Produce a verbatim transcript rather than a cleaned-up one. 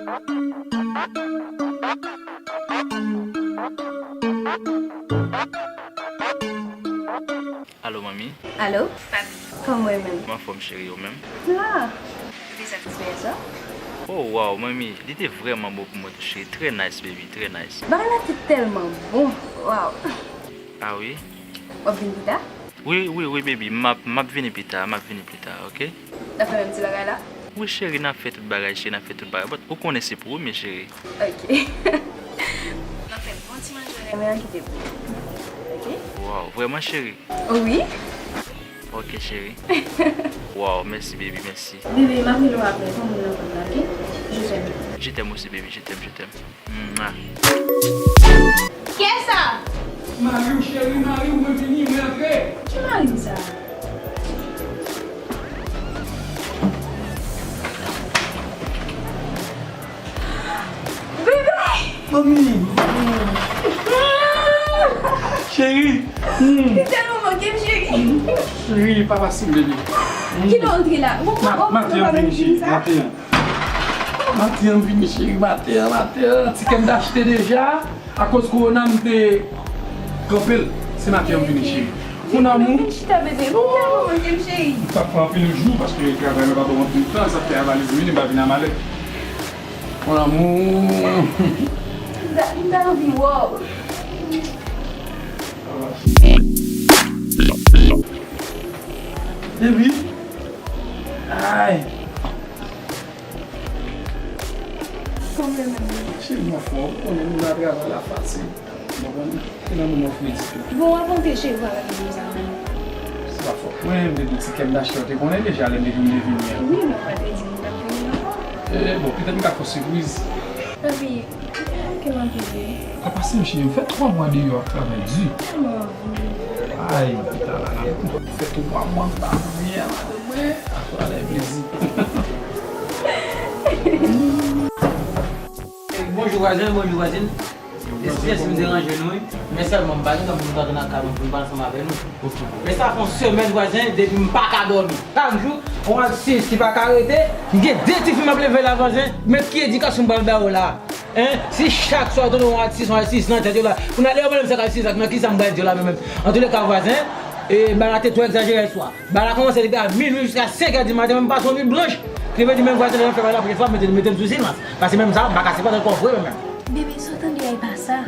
Alo, manmi. Alo, papi. Kòman w ye menm? M anfòm, cheri, ou menm? M la. Ou te satisfè yè swa? Oh, wow, manmi, li te vrèman bon pou mwen tou, cheri. Trè nice, baby, trè nice. Bagay la te tèlman bon. Wow. Ah wi? W ap vin pita? Wi, wi, wi, baby, m ap, m ap vini pita, m ap vini pita, ok? N ap fè menm ti bagay la? Wi, cheri, n ap fè tout bagay, cheri, n ap fè tout bagay. But ou konnen se pwomi, cheri. Ok. N ap fè bon ti manje renmen an kite pou ou. Ok? Wow, vrèman, cheri? Wi. Ok, cheri. Wow, mèsi, baby, mèsi. Bebe, m ap rele w apre, fò m rele w apre, ok? Je t'aime. Je t'aime aussi, baby, je t'aime, je t'aime. Mwa. Kiyès sa? Mari w, cheri, mari w, mwen vini, mwen antre. Ki mari m sa? Bebe! Manmi! Cheri! Hmm. Li tèlman manke m, cheri. Cheri, pa pase m, bebe. Kilè w antre la? Bon, ma-, oh, maten an vini, cheri, maten an. Maten an vini, cheri, maten an, maten an. Tikè m t achte deja. Akoz kowona m te kanpe l, se maten an m vini, cheri. Mon amour. Vin chita, bebe. Ou tèlman manke m, cheri. M t ap pran anpil jou paske travay mwen pa ban m anpil tan, sa k fè a valiz m vini, m pa vin a malèt. Mon amour. M ta, m ta anvi wè w. Baby. Ay. Kòman w ye menm? Cheri, m anfòm. Ou konnen nou nan travay la fatig. Ou konprann? E nan moman fredi tou. Bon, w ap antre cheri, w pa rele m sa menm. Se pa fòt mwen, m te di ti kè m t achte, w te konnen deja lè m te di m te vini an. Wi, men w pa te di m w t ap vini ankò. E, bon, petèt m ka fè w sipriz. Papi, m manke w anpil wi. Pa pase m cheri, m fè twa mwa deyò ap travay di. Tèlman anvi. Ay, pita la, la. Fè twa mwa m pa vini a madanm mwen. Aswè a la e plezi. Bonjou vwazen, bonjou vwazen. Eskize si m deranje nou wi. Men sèlman m pa gen tan pou m t antre nan kay mwen pou m pale ansanm avè nou. Men sa fè yon semèn vwazen depi m pa ka dòmi. Chak jou, yon atis ki pa ka rete, m gen de tifi m ap leve la vwazen, men ki edikasyon m pral ba yo la? Hein? Si chak swa w tande yon atis, yon atis nan tèt yo la, kounye a lè yo mande m sa k atis la, nan kisa m pral di yo la menm? Antouleka vwazen, e bagay la te twò egzajere yè swa. Bagay la kòmanse depi a minui jiska senk è di maten, men m pase yon nuit blanch. Ki vle di menm vwazen nan fè bagay la premye fwa, mete, mete m sou silans. Paske menm sa, m pa ka sipòte ankò vre menm. Bebe, sa w tande a, e pa sa.